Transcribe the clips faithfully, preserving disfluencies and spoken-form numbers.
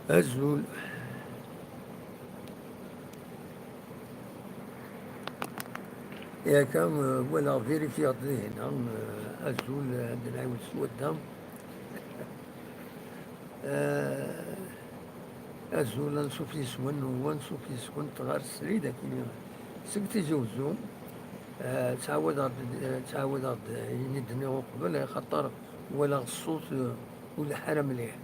Azul. Yakka, eh, walaɣ vérifiɣ-d dihin, eh, azul, eh, ad nɛiwed s wadda. Eh, azul, ansuf yes-wen, u ansuf yes-went ɣer srid akkin. Seg Tizi Uzzu, eh, ttɛawadeɣ-d, eh, ttɛawadeɣ-d ayen i d-nniɣ uqbel, axaṭer walaɣ ṣṣut, eh, ur ileḥḥu ara mliḥ.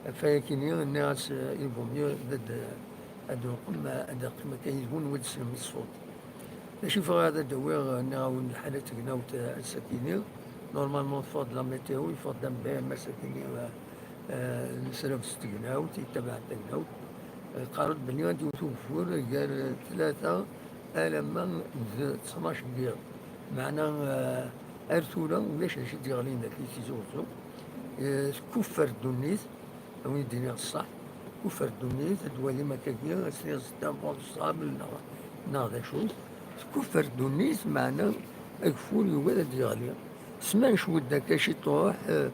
Ɣef wayakini, nniɣ-as, eh, il vaut mieux ad, ad d-neqqim, ad d-neqqim akka yid-wen, ad d-tesnem ṣṣut. D acu i bɣiɣ ad d-awiɣ, eh, nniɣ-awen lḥala n tegnawt, eh, ass-akini. Normalement, teffeɣ-d la météo, yeffeɣ-d am B M ass-akini, eh, eh, nesrab s tegnawt, yettabaɛ tegnawt. Eh, qqaren-d belli ad d-yewwet ugeffur gar, eh, tlata alamma d ttnac n yiḍ. Meɛna, eh, ar tura ulac d acu i d-yeɣlin dagi Tizi Uzzu. Eh, tkuffer ddunit, a win i d-iniɣ ṣṣeḥ, tkuffer ddunit, ad twalim akkagi, ad s-tiniḍ c'est un vent de sable neɣ, neɣ d acu. Tkuffer ddunit, meɛna ageffur yugi ad d-yeɣli. Sma ncewwed akka ciṭuḥ, eh,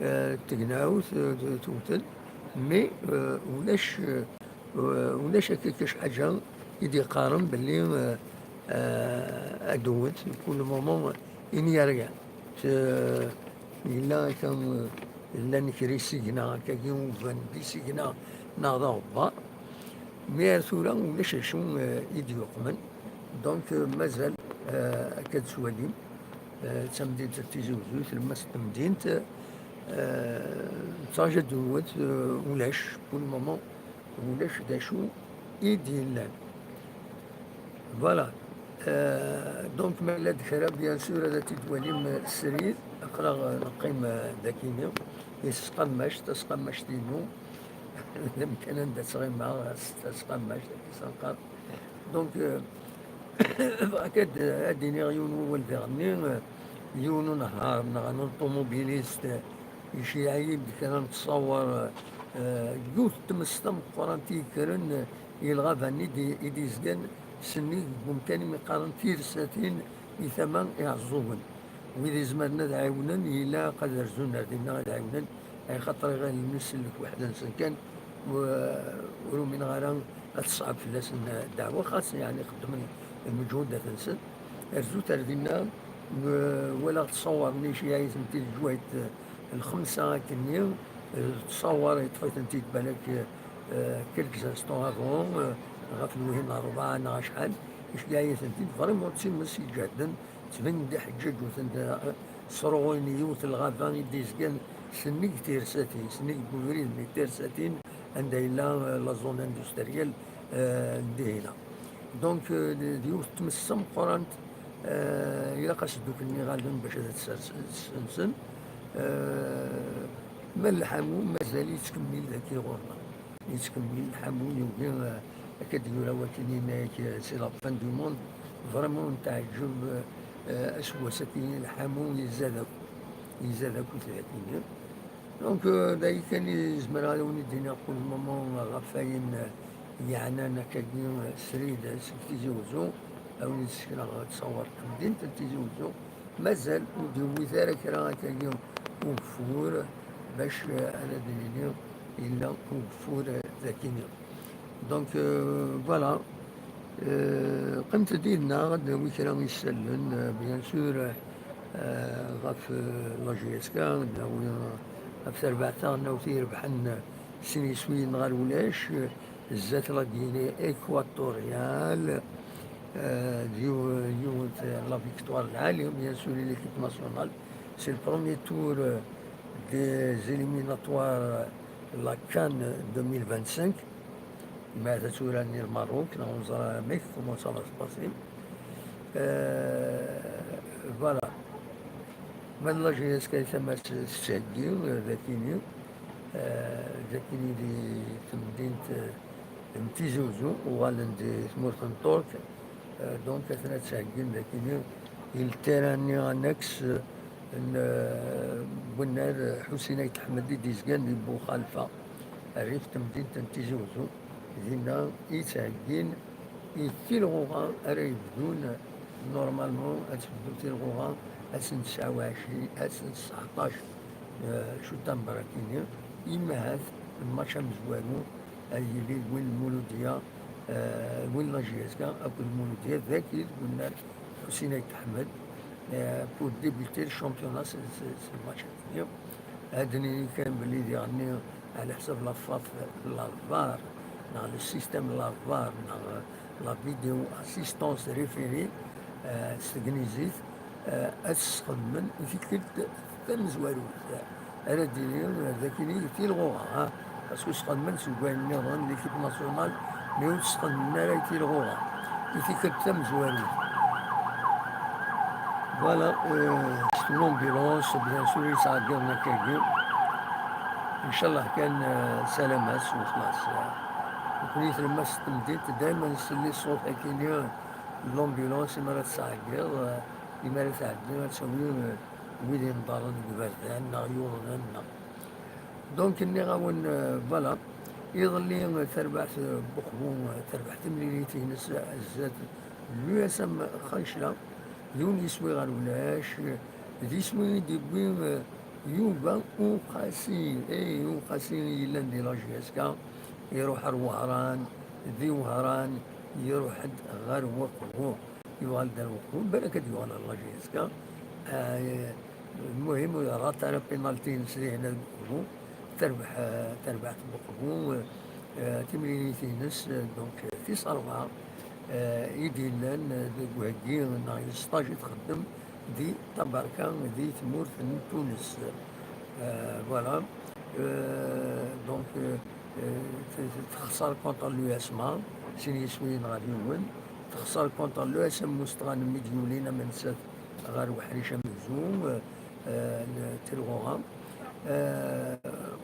eh, tegnawt, eh, tewtel, mais, eh, ulac, eh, ulac akka kan ḥaǧa i d-yeqqaren belli, eh, eh, ad d-tewwet, pour le moment, il n'y a rien. Eh, yella akka, eh, llan kra isigna, akkagi uban-d isigna neɣ d aɣebbar. Mi ar tura ulac acu, eh, i d-yuqmen. Donc, eh, mazal, eh, akka d-twalim, eh, d tamdint n Tizi Uzzu, tlemmast n temdint, eh, nettṛaǧu ad d-tewwet, eh, ulac, pour le moment, ulac d acu i d-yellan. Voilà. Euh, donc, ma yella d kra, bien sûr, ad t-id-twalim, euh, srid, aql-aɣ, euh, neqqim, euh, dakini. Yes, tasqammact, tasqammact-inu, d amkan anda ttɣimaɣ, s tasqammact, akka s nqar. Donc, euh, bɣiɣ ad, ad d-iniɣ yiwen wawal diɣenni, euh, yiwen unehhar neɣ un automobiliste, iceyyeɛ-iyi-d kra n ttṣawar, eh, yiwet n tmes tameqqrant i yekkren, eh, i lɣaba-nni i d-, i d-yezgan sennig n wemkan imi qqaren tirsatin i tama Iɛeẓẓugen. Wid izemren ad ɛiwnen, ilaq ad rzun ar dinna ad ɛiwnen, axaṭer iɣallen-nsen deg weḥd-nsen kan, u-, ur umineɣ ara ad teṣɛeb fell-asen ddeɛwa, xas yeɛni xeddmen lmeǧhudat-nsen. Rzut ar dinna, n-, walaɣ ttṣawar-nni iceyyeɛ-iten-id leǧwayed, eh, lxemsa akkenni, eh, ttṣawar yeṭṭef-iten-id balak, eh, quelques instants avant, eh, ɣef lwihin n ṛebɛa neɣ acḥal, iceyyeɛ-iten-id, vraiment d times iǧehden, ttbanen-d iḥeǧǧaǧuten, eh, sruɣuyen yiwet n lɣaba i d-yezgan sennig tirsatin, sennig n ubrid-nni n tirsatin, anda yella, eh, la zone industrielle, eh, n dihin-a. Donc, euh, d, d yiwet n tmes tameqqrant, euh, ilaq ad s-dduklen iɣallen bac ad tt-sensen. Euh, ma lḥamu mazal yettkemmil dagi ɣur-neɣ. Yettkemmil lḥamu, yugi, euh, akka d-yura wakken yenna-yak, euh, c'est la fin du monde. Vraiment, netɛeǧǧeb, euh, aseggas-agi lḥamu izad akk. Izad akk dagi. Donc, euh, d aya kan i zemreɣ ad awen-d-iniɣ pour le moment ɣef wayen, euh, yeɛnan akkagi, euh, srid, euh, seg Tizi Uzzu, ad awen-d-sekneɣ ttṣawar n temdint n Tizi Uzzu. Mazal ur d-yewwit ara kra akkagi ugeffur, bac, euh, ara d-nini yella ugeffur, euh, dagini. Donc, euh, voilà. Euh, qqimet-d yid-neɣ, ad d-nawi kra n yisallen, euh, bien sûr, euh, ɣef, euh, la J S K, ad d-nawi, euh, ɣef terbaɛt taɣelnawt i irebḥen, euh, sin yiswiyen ɣer ulac, euh, zdat la Guinée équatoriale, euh, d yiw-, yiwet, euh, la victoire lɛali, bien sûr, i l'équipe nationale. C'est le premier tour, euh, des éliminatoires, euh, la CAN deux mille vingt-cinq. Ma d tura-nni Lmerruk, neɣ ur neẓri amek, comment ça va se passer. Euh, voilà. Ma d la J S K tama tettheggi, euh, d akini, euh, d akini di temdint, euh, n Tizi Uzzu, uɣalen di tmurt n Ṭṭurk, euh, donc atna ttheggin d akini, i le terrain-nni annexe, euh, n, euh, wennar, euh, Ḥusin Ayt Ḥmed i d-yezgan di Buxalfa, rrif temdint n Tizi Uzzu. Dinna i ttheggin i tilɣuɣa ara yebdun, normalement, ad tebdu tilɣuɣa ass n tesɛa u ɛecrin, ass n tseɛṭac, eh, Cutamber akini, imahat le match amezwaru ad yili d win n Muludya, euh, win n la J S K akked Muludya, dagi deg unnar Ḥusin Ayt Ḥmed, euh, pour débuter le championnat, c'est, c'est, c'est le match-agi. Ad d-nini kan belli diɣenni, ɛla ḥsab la FAF, la VAR, neɣ le système la VAR, neɣ la vidéo assistance référée, euh, s tegnizit, euh, ad tt-sxedmen i tikkelt tamezwarut. Ara d-iniɣ d akini tilɣuɣa, ha? Parce que sxedmen seg wayen nniḍen, l'équipe nationale, mais ur tt-sxedmen ara i tilɣuɣa, i tikkelt tamezwarut. Voilà, euh, c'est une ambulance, bien sûr, yettɛeggiḍen akkagi. Ncallah kan, euh, salamat, wexlaṣ. Nekkni tlemmast n temdint, dayma nselli ṣṣut akini, l'ambulance, imi ara tettɛeggiḍ, euh, imi ara tɛeddi, ad tawi, euh, wid yenḍaren deg iberdan, neɣ yuḍnen, neɣ. Donc, nniɣ-awen, euh, voilà, iḍelli, euh, tarbaɛt, euh, Buqbu, euh, terbeḥ timlilit-ines, euh, zdat l'U S M Xancla, yiwen yiswi ɣer ulac, euh, d iswi i d-yewwi, euh, Yuba Uqasi, eh, Uqasi yellan di la J S K, iruḥ ar Wehran, di Wehran, iruḥ-d ɣer Buqbu. Yuɣal-d ar Buqbu, balak ad yuɣal ɣer la J S K. Ah, lmuhim, ur yerra ara penalti-ines dihin ar Buqbu. Terbeḥ, ah, terbeḥ Buqbu, ah, timlilit-ines, ah, donc, ah, tis ṛebɛa, ah, i d-yellan, ah, deg uheggi neɣ stage i txeddem di Tabarka, di tmurt n Tunes. Ah, voilà. Ah, donc, ah, Eh, t-, t-, texṣer contre l'U S M A, sin yiswiyen ɣer yiwen. Texṣer contre l'U S M Mustɣan mi d-yulin am nettat ɣer uḥric amegzu, eh, eh, n Tilɣuɣa. Eh,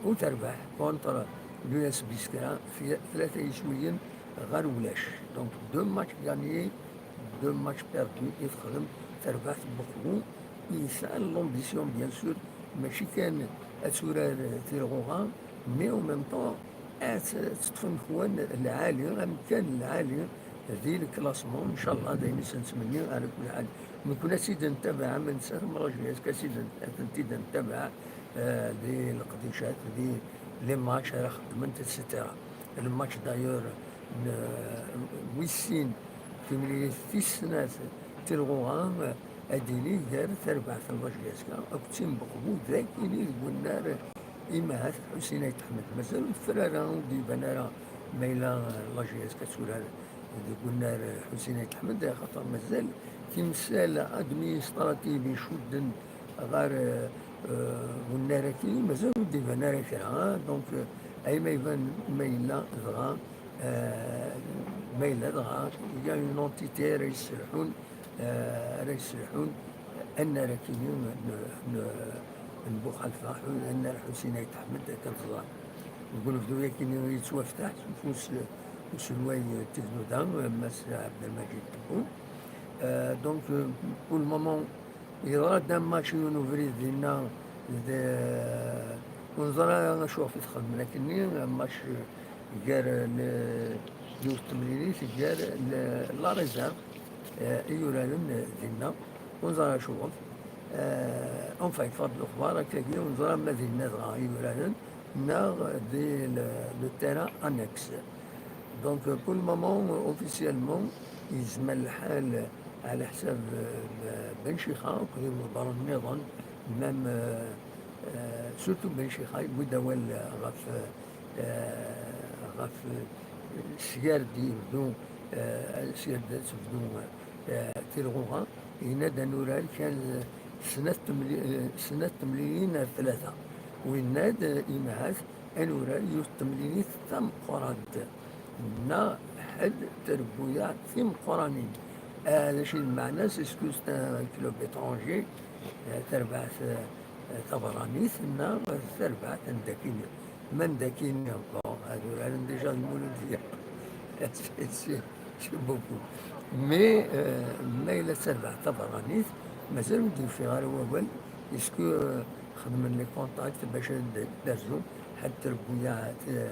u terbeḥ contre l'U S Biskra, fi-, tlata yiswiyen ɣer ulac. Donc, deux matchs gagnés, deux matchs perdus i texdem terbaɛt n Buqbu, yesɛa l'ambition, bien sûr, mačči kan ad turar Tilɣuɣa, mais en même temps ad teṭṭef amkan lɛali, amkan lɛali di le classement, ncallah, d ayen i s-nettmenni, ɛla kulli ḥal. Nekkni ad tt-id-ntabaɛ, am nettat, am la J S K, ad tt-id-, ad tent-id-ntabaɛ, eh, di leqdicat, di les matchs ara xeddment, et cetera. Le match d'ailleurs n, wis sin, timlilit tis snat Tilɣuɣa, ad d-yili gar terbaɛt n la J S K akked Team Buqbu, d akini deg unnar, imahat Ḥusin Ayt Ḥmed. Mazal ur teffer ara, ur d-iban ara ma yella la J S K ad turar deg unnar Ḥusin Ayt Ḥmed, axaṭer mazal timsal administrative icudden ɣer, euh, euh, unnar-agi, mazal ur d-iban ara kra, hein. Donc, euh, ay ma iban ma yella dɣa, euh, ma yella dɣa, il y a une entité ara yesselḥun, euh, ara yesselḥun annar-agi n, n, n Buxalfa, annar Ḥusin Ayt Ḥmed, akken teẓram. Deg unebdu-agi yettwafteḥ s ufus n uselway n tegduda, Mass Abdelmajid Tebboune. Euh, donc, euh, pour le moment, yeḍra-d un match, yiwen ubrid dinna, d, ur neẓri ara acu ɣef i t-xedmen akkenni, un match gar le, yiwet temlilit gar le, la réserve, eh, i yuraren dinna, ur neẓri ara acuɣef. Eh, enfin, yeffeɣ-d lexbar akkagi, ur neẓri ma dinna dɣa i yuraren, neɣ di le, le terrain annexe. Donc, euh, pour le moment, euh, officiellement, yezmer lḥal ɛla ḥsab, euh, Ben Chixa akked imḍebbren nniḍen, même, euh, euh, surtout Ben Chixa, yewwi-d awal, euh, ɣef, euh, ɣef, euh, sgar d-yebdu, euh, sgar d-tebdu, euh, Tilɣuɣa, yenna-d ad nurar kan, euh, snat temli-, euh, snat temlilin ar tlata. Winna-d, euh, imahat, ad nurar yiwet temlilit tameqqrant, neɣ ḥedd trebbuyaɛ timeqqranin. Ah, d acu i d lmeɛna-s? Est-ce que c'est un club étranger, eh, tarbaɛt, eh, tabeṛṛanit, neɣ tarbaɛt anda akkin, ma anda akkin, bon, ad uraren déjà d Muludya. C'est, c'est, c'est beaucoup. Mais, eh, ma yella d tarbaɛt tabeṛṛanit, mazal ur d-yufiɣ ara wawal, est-ce que, eh, xedmen les contacts bac ad d-, d-rzu ḥedd trebbuyaɛ, eh,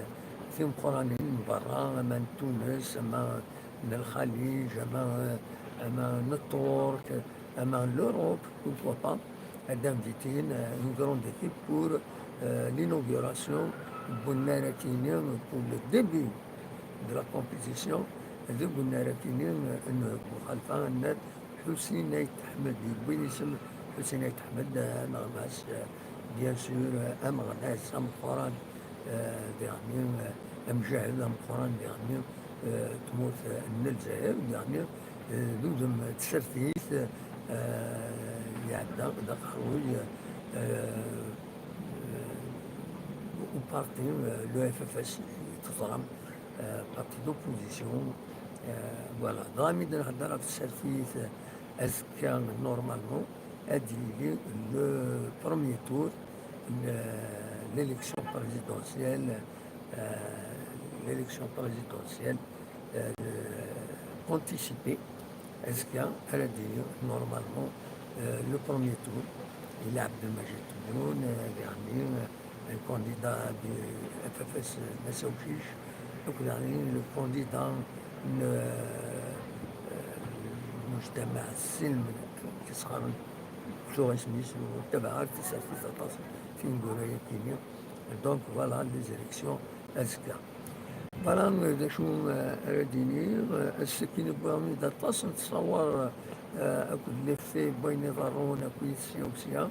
timeqqranin n berra, ama n Tunes, ama n Lxaliǧ, ama, ama n Ṭṭurk, ama n l'Europe, pourquoi pas, ad d-invitin, euh, une grande équipe pour, euh, l'inauguration Win ara k-yini, pour le début de la compétition, d win ara k-yini n Buxalfa, nnan Ḥusin Ayt Ḥmed, yewwi isem Ḥusin Ayt Ḥmed, ameɣnas, bien sûr, ameɣnas ameqqran, diɣenni, amjahed ameqqran, diɣenni, tmurt n Lezzayer, diɣenni, d udem n tsertit, iɛedda d aqerruy, u parti, le F F S, teẓram, parti d'opposition, voilà. Dɣa mi d-nhedder ɣef tsertit, azekka, normalement, ad yili le premier tour, l'élection présidentielle, l'élection présidentielle, anticipée. Azekka ara d-yili, normalement, le premier tour. Yella Ɛebdelmajid Tebboune, diɣenni, le candidat du F F S, Mass Awcic, akked diɣenni le candidat n Mujtamaɛ Sselm, i s-qqaren tuɣ isem-is, ur ttabaɛeɣ ara tasertit aṭas tineggura-agi-nni. Donc voilà, les élections azekka. Voilà d acu ara d-iniɣ. Ass-agi wwiɣ-d aṭas n ttṣawar akked les faits n wayen iḍerrun akked sya u sya.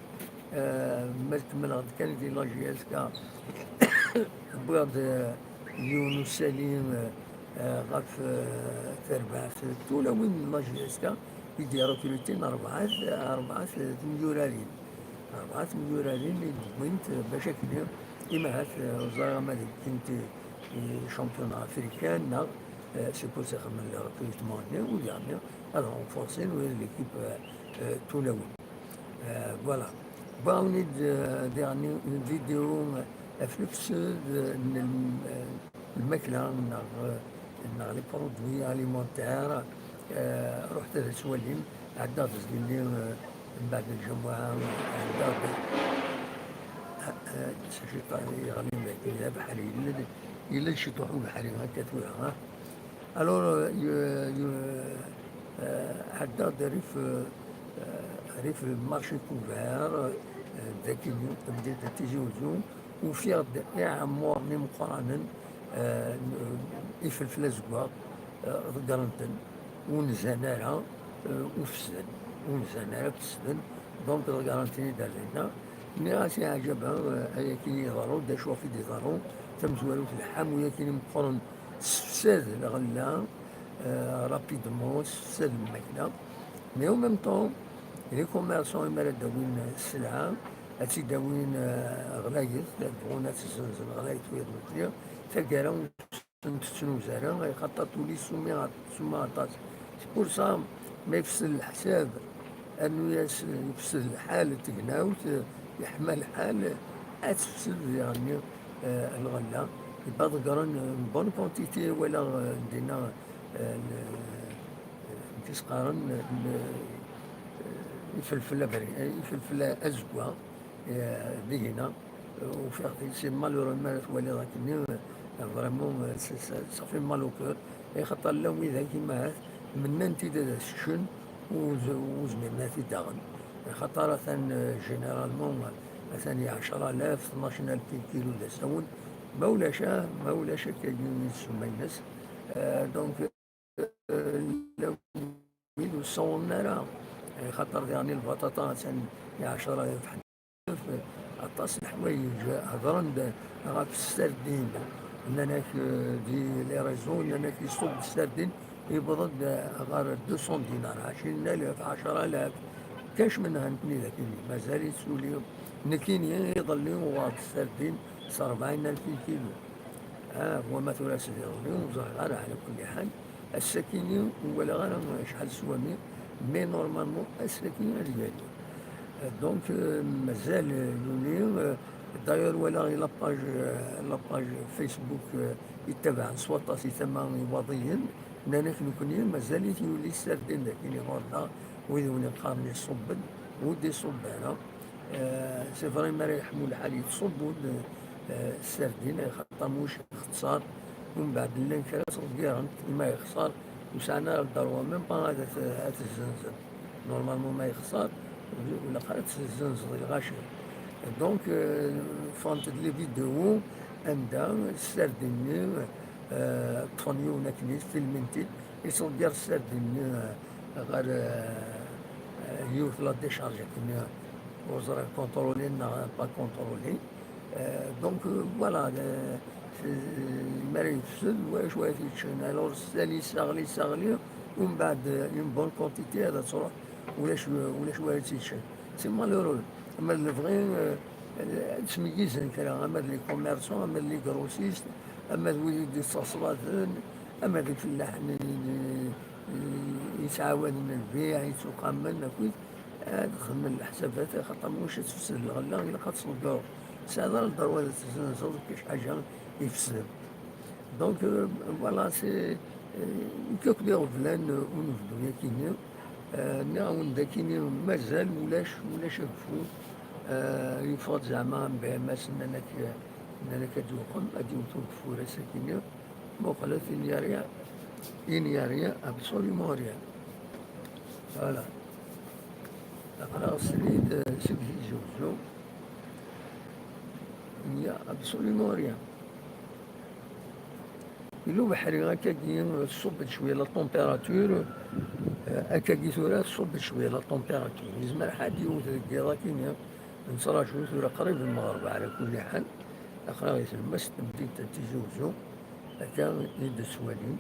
Ma kemmleɣ-d kan di la J S K, wwiɣ-d yiwen usali ɣef terbaɛt n tulawin n la J S K i d-irekrutin rebɛa, rebɛa temyurarin. Rebɛa temyurarin i d-wwint bac akken, imahat, ur ẓriɣ ma d-wwint i championnat africain neɣ, c'est pour ça xedmen le recrutement-nni, u diɣenni ad renforcin l'équipe n tulawin. Voilà. Wwiɣ-awen-id diɣenni une vidéo ɣef lefsed n lmakla neɣ, neɣ les produits alimentaires. Ruḥet ad as-twalim. Ɛeddaɣ-d zgelli, mbeɛd lǧamuɛa, ɛeddaɣ-d, s ciṭuḥ yeɣlin dagi d abeḥri, yella, yella ciṭuḥ ubeḥri akka tura, ha? Alors, ɛeddaɣ-d rrif, rrif le marché couvert, dagi, tamdint n Tizi Uzzu, ufiɣ-d iɛemmuren imeqqranen, ifelfel azeggaɣ, ḍeggren-ten, ur nzan ara, ufsen, ur nzan ara fesden, donc ḍeggren-ten-id ar dinna. Nniɣ-as, iɛǧaba, ayagi iḍerru, d acu ɣef i d-iḍerru, tamezwarut, lḥamu-yagi imeqqren, tessefsad lɣella, rapidement, tessefsad lmakla. Mais en même temps, les commerçants, imi ara d-awin sselɛa, ad tt-id-awin ɣlayet, ad bɣun ad tt-zzenzen ɣlayet wiyaḍ nekkni, taggara ur ten-tettnuz ara, axaṭer tuli ssuma, ssuma aṭas. C'est pour ça, ma yefsed leḥsab, rnu-yas yefsed lḥal n tegnawt, yeḥma lḥal, ad tefsed diɣenni lɣella. Yebba ḍeggren une bonne quantité, walaɣ dinna, amek i s-qqaren, ifelfel abri, ifelfel azeggaɣ, digna. Ufiɣ-t, c'est malheureux mi ara twaliḍ akkenni, vraiment, ça fait mal au cœur. Axaṭer llan widak imahat mennan-t-id ad as-ččen, ur zmiren ad t-id-aɣen. Axaṭer atan, généralement, atan i ɛecra alaf, tnac alaf di lkilu d asawen, ma ulac, ah, ma ulac akkagi ssuma-ines. Donc, llan wid ur ssawḍen ara, axaṭer diɣen lbaṭaṭa atan i ɛecra alaf. Aṭas n leḥwayeǧ hedren-d ɣef ssardin, nnan-ak, di les réseaux, nnan-ak iṣubb ssardin, yewweḍ-d ɣer deux cents dinars, ɛecrin alaf, ɛecra alaf, kac menha nekni dagi, mazal-itt tuli. Nekkini iḍelli uɣeɣ-d ssardin s rebɛin alaf i lkilu. Ah, wama tura s iḍelli ur ẓriɣ ara, ɛla kulli ḥal. Ass-akini ur walaɣ ara acḥal swami, mais normalement ass-akini ad yali. Donc, mazal yuli. D'ailleurs, walaɣ i la page, la page Facebook yettabaɛen s waṭas i tama n Iwaḍiyen, nnan-ak nekni mazal-it yuli ssardin dagi ɣur-neɣ, wid wen-iqqaren iṣubben, ur d-iṣubb ara. C'est vrai, mi ara yeḥmu lḥal yettṣubb-d ssardin, axaṭer muc ixeṣṣar, umbeɛd llan kra ttḍeggiren-t, imi yexṣer ur sɛan ara le droit même pas ad t-zzenzen. Normalement ma yexṣer, ur ilaq ara ad t-zzenzeḍ i lɣaci. Donc, ffɣent-d les vidéos, anda sardin-nni, eh, ṭṭfen yiwen akken, filmen-t-id, yettḍegger sardin-nni, eh, ɣer, eh, eh, yiwet la décharge akken, ur ẓriɣ contrôlée neɣ pas contrôlée. Eh, donc, eh, voilà, eh, eh, mi ara yefsed, wacu ara t-yeččen? Alors, sali, saɣli, saɣli, umbeɛd, eh, une bonne quantité ad truḥ, ulac, ulac wara tt-yeččen. C'est malheureux. Ama d lebɣi, eh, ad ttmeyyizen kra, ama d les commerçants, ama d les grossistes, ama d wid i d-yettaṣlaten, ama d ifellaḥen i, i, i yettɛawaden lbiɛ, yettuqamen akkit, ad xedmen leḥsabat, axaṭer ma ulac ad tefsed lɣella, ilaq ad tṣeggreḍ. Tesɛiḍ ara lderwa ad tezzenzeḍ deg ḥaǧa ifesden. Donc, euh, voilà, c'est, euh, nekk akk d iɣeblan, euh, unebdu-yagi-nni, euh, nniɣ-awen-d akini mazal ulac, ulac ageffur, euh, yeffeɣ-d zeɛma am B M S, nnan-ak, nnan-ak ad d-yuqem, ad d-yewwet ugeffur ass-agi-nni, muqlet, il n'y a rien, il n'y a rien, absolument rien. Voilà. Aql-aɣ srid, euh, seg Tizi Uzzu. Il n'y a absolument rien. Yella ubeḥri akkagi, tṣubb-d cwiya la température, euh, akkagi tura tṣubb-d cwiya la température. Yezmer ḥad yewwet deg yiḍ akini, nettraǧu tura qrib lmeɣreb ɛla kulli ḥal. Aql-aɣ di tlemmast n temdint n Tizi Uzzu, akka i d-tettwalim.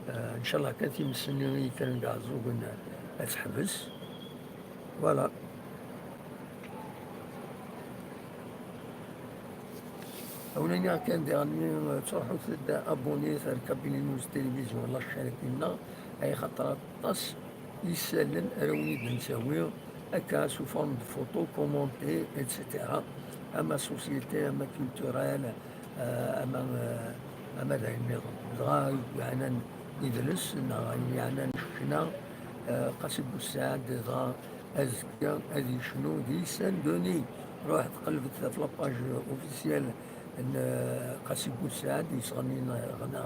Eh, ncallah kan times-nni i yekkren deg Iɛeẓẓugen ad teḥbes. Voilà. Awen-iniɣ kan diɣenni, eh, ttruḥut-d abonnés ar Kabylie News Télévision, la chaîne-agi-nneɣ, ay xaṭer aṭas isallen ara wen-id-nttawi, akka sous forme de photo, commenter, et cetera. Ama société, ama culturel, eh, ama, eh, ama d ayen nniḍen. Dɣa yeɛnan idles, neɣ yeɛnan ccna, eh, Qasi Bussaɛd, dɣa azekka ad yecnu di Saint-Denis. Ruḥet qelbet ɣef la page officielle n, eh, Qasi Bussaɛd, yesɣenni ɣna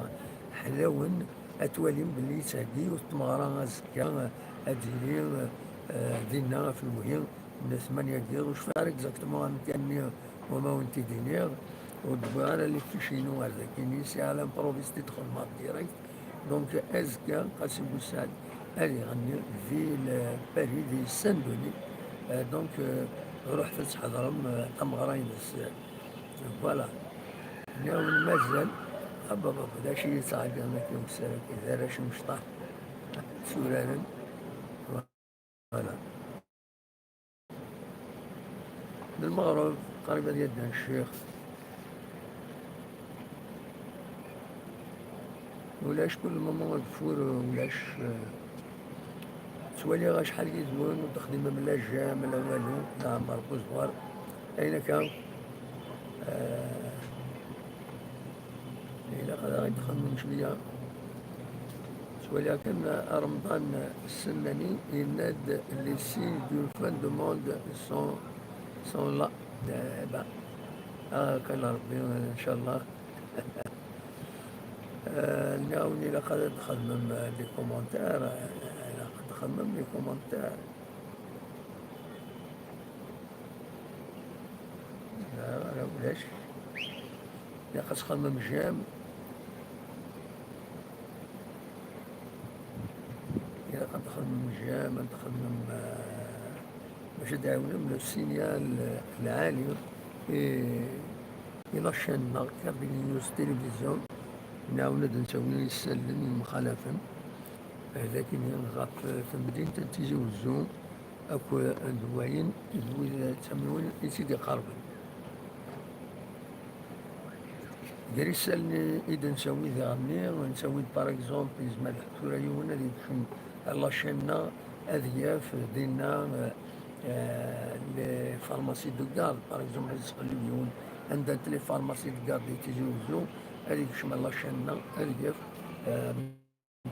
ḥlawen, ad twalim belli yettheggi yiwet tmeɣra azekka, eh, ad d-yili, eh, dinna ɣef lewhi n tmanya n yiḍ, ur cfiɣ ara exactement amkan-nni, wama wen-t-id-iniɣ, ur d-wwiɣ ara les fiches-inu ar dagi-nni, c'est à l'improviste i d-xedmeɣ direct. Donc, azekka, Qasi Bussaɛd ad iɣenni di le Paris, di Saint-Denis. Euh, donc, euh, ruḥet ad tḥedrem, euh, tameɣra-ines. Voilà. Nniɣ-awen mazal, ababab, d acu i yettɛeggiḍen akka usar-agi, d arrac imecṭaḥ, tturaren. Voilà. D lmeɣreb, qrib ad yaddan ccix. Ulac, kul moment ageffur ulac. Eh, ttwaliɣ acḥal yid-wen ur d-texdimem la j'aime, la walu, leɛmer, buẓwar. Ayen akka, eh, ilaq ad aɣ-d-txemmem cwiya. Ttwaliɣ kan Remḍan Sennani yenna-d: les signes d'une fin de monde sont, sont là. Eh, ben, ah, kan Rebbi, ncallah. Eh, nniɣ-awen ilaq ad d-txedmem, eh, des commentaires, eh, ilaq ad d-txedmem des commentaires. Ara ulac. Ilaq ad txedmem j'aime. Ilaq ad txedmem j'aime, ad txedmem, eh, bac ad d-tɛawnem le signal, eh, lɛali i, i la chaîne-nneɣ, Kabylie News Télévision. Nɛawen ad d-nttawi isallen yemxalafen, eh, d akken ɣef temdint n Tizi Wezzu, akk d wayen d wid d tamiwin i tt-id-iqerben. Gar isallen i d-nettawi diɣenni, nettawi-d, par exemple, yezmer tura yiwen ad yekcem ar la chaîne-nneɣ, ad yaf dinna, euh, euh, les pharmacies de garde, par exemple, ad yesqellib yiwen anda-nt les pharmacies de garde di Tizi Wezzu, ad yekcem ar la chaîne-nneɣ, ad yaf, euh,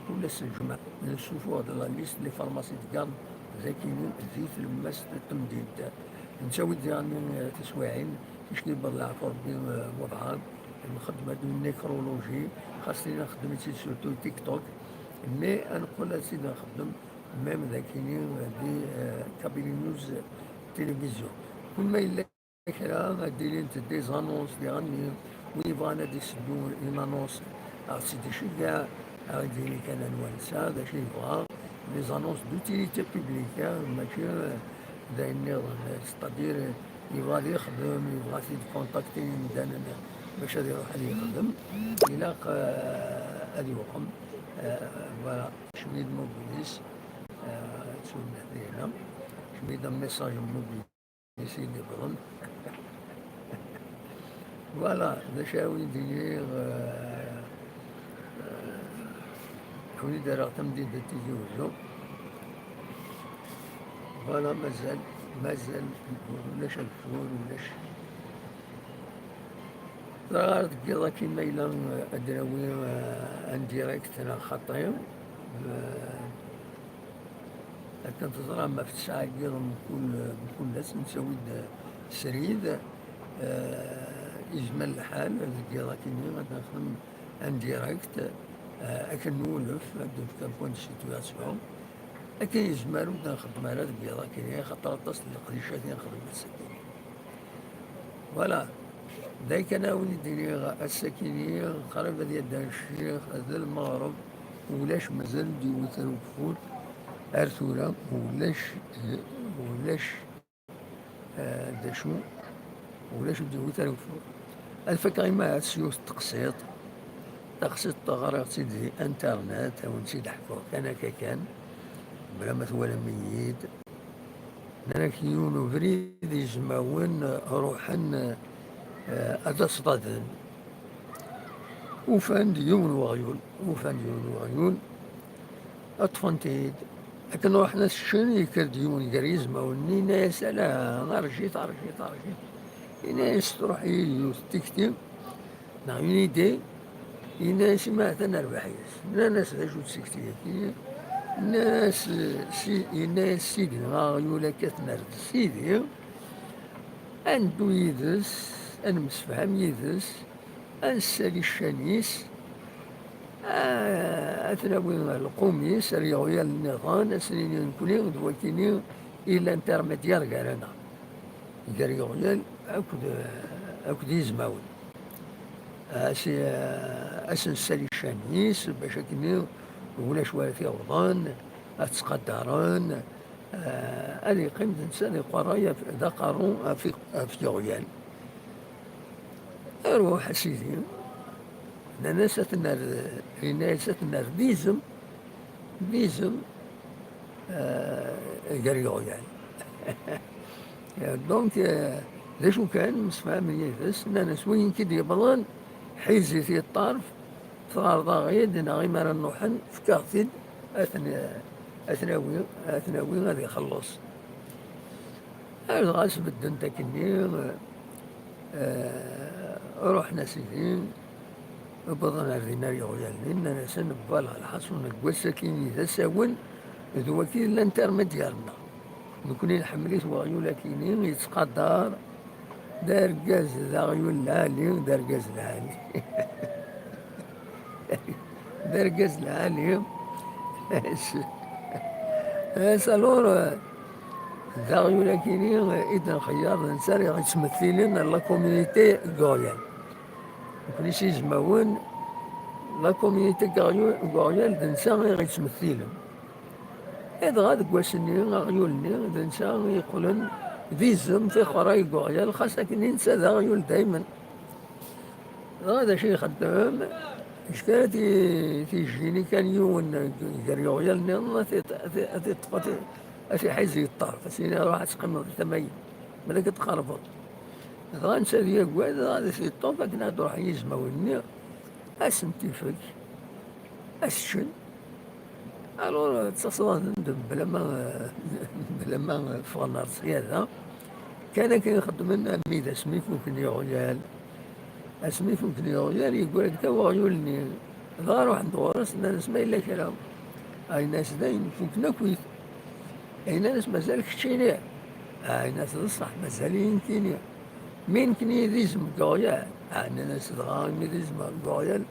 Kul ass n lǧemɛa, nessufuɣ-d la liste les pharmacies de garde d akini di tlemmast n temdint. Nettawi-d diɣenni, eh, tiswiɛin, ticki yewweḍ leɛfu Rebbi, eh, n uḍhar, nxeddem-d une nécrologie, xas tin nxeddem-itt-id surtout TikTok, mais ad neqqel ad tt-id-nxeddem même d akini, eh, di, eh, Kabylie News Télévision. Kul ma yella kra, ad d-ilint des annonces diɣenni, Win yebɣan ad d-iseddu une annonce, ad ɣ-tt-id-iceggeɛ, ad ɣ-d-yini kan anwa nesɛa, d acu yebɣa. Les annonces d'utilité publique, hein, mačči, euh, d ayen nniḍen. C'est-à-dire, yebɣa ad yexdem, yebɣa ad t-id-contacter imdanen bac ad iruḥ ad yexdem, ilaq, euh, ad yuɣem. Euh, voilà, kecmi-d Mobilis, euh, ad tt-id-nehdi hna, kecmi-d un message n Mobilis. Isin iḍren. Voilà, d acu ara wen-d-iniɣ, euh, euh, ad wen-d-rreɣ tamdint n Tizi Uzzu. Voilà, mazal, mazal, ulac ageffur, ulac. Ẓriɣ ara deg yiḍ akin ma yella, euh, ad d-nawi, euh, un direct neɣ xaṭi. Euh, Akken teẓram, ɣef ttesɛa n yiḍ mkul, mkul ass nettawi-d srid. Eh, yezmer lḥal deg yiḍ akkenni ad nexdem un direct, eh, akken nwulef, ad d-nefk un point de situation. Akken yezmer ur d-nxeddem ara deg yiḍ akkenni, axaṭer aṭas n leqdicat i nexdem ass-agi. Voilà. D ayen kan ara wen-d-iniɣ ass-akini, qrib ad yedder ccix, d lmeɣreb, ulac, mazal ur d-yewwit ara ugeffur ar tura, ulac, ulac, eh, d acu, ulac ur d-yewwit ara ugeffur. Ad fakeɣ imahas s yiwet n teqsiṭ, taqsiṭ ɣriɣ-tt-id di internet, ad wen-tt-id-ḥkuɣ kan akka kan, bla ma twalam-iyi-d. Nnan-ak yiwen ubrid izmawen ruḥen, eh, ad aṣḍaden. Ufan-d yiwen weɣyul, ufan-d yiwen weɣyul, ṭṭfen-t-id. Akken ruḥen ad t-ččen, yekker-d yiwen gar yizmawen-nni, yenna-yas: "Ala, rjit, rjit, rjit." Yenna-yas: "Truḥ-iyi-d yiwet n tikti." Neɣ une idée, yenna-as: "Imi atan rrbeḥ-is." Nnan-as: "D acu-tt tikti-agi?" Nnan-as: "Si-," yenna-as: "Sidi, aɣyul akka t-nerr d Sidi, ad neddu yid-s, ad nemsefham yid-s, ad nessali ccan-is, a-, ad t-nawi lqum-is ar yeɣyal nniḍen, ad s-nini nekkni d wakini i l'intermédiaire gar-aneɣ." Gar yeɣyal akked, akked yizmawen. As-, as-nessali ccan-is, bac akken ulac wara t-iɣuḍen, ad t-ttqadaren, ad yeqqim d netta d iqerray af-, d aqerru af, af yeɣyal. Ruḥ, a sidi, nnan-as ad t-nerr, yenna-as ad t-nerr d izem, d izem, eh, gar yeɣyal. Donc, eh, d acu kan, msefhamen yid-s, nnan-as: "Win i k-id-yebḍan, ḥiz-it i ṭṭerf, tɣerḍeḍ-aɣ-id, neɣ imi ara nruḥen, fkeɣ-t-id, ad t-n-, ad t-nawi, ad t-nawi ad ixelleṣ." Ar dɣa sbeddent akkenni, eh, ruḥen a sidi, wwḍen ar din ar yeɣyal-nni, nnan-asen: "Voilà, lḥaṣun deg wass-akini d asawen, d waki d l'intermédiaire-nneɣ. Nekkni nḥemmel-it weɣyul-akini, yettqadar, d argaz, d aɣyul lɛali, d argaz lɛali." D argaz lɛali. As, as, alors, d aɣyul-akini i d-nxeyyer, d netta i ɣ-yettmettilen la communauté n Goryal. Nekkni s izmawen, la communauté n Goryal, d netta i ɣ-yettmettilen. Dɣa deg wass-nni, aɣyul-nni, d netta i yeqqlen d izem, tixeṛṛa i Goryal, xas akken netta d aɣyul daymen. Dɣa d acu i ixeddem? Kra ti-, tijjini kan yiwen gar yeɣyal nniḍen, ad t-, ad t-, ad t-iṭṭef, ad t-, ad t-iḥiz i ṭṭerf, ad s-yini: "Ruḥ ad teqqimeḍ di tama-yi, balak ad tqerrbeḍ." Dɣa netta ad yagad, dɣa ad t-iṭṭef akken ad d-ruḥen yizmawen-nni, ad sen-t-ifek, ad s-ččen. Alors, ttaṣḍaden-d bla ma, bla ma ffɣen ar ṣṣyada. Kan akken i xeddmen, armi d asmi fuken yeɣyal. Asmi fuken yeɣyal, yeggra-d kan weɣyul-nni. Dɣa ruḥen-d ɣur-s, nnan-as: "Ma yella kra?" Yenna-as: "Dayen, fuken akk-it." Yenna-as: "Mazal keččini?" Yenna-as: "D ṣṣeḥ, mazal-iyi nekkini." "Mi nekkni d izem deg uɣyal." Ɛnan-as dɣa imi d izem deg uɣyal,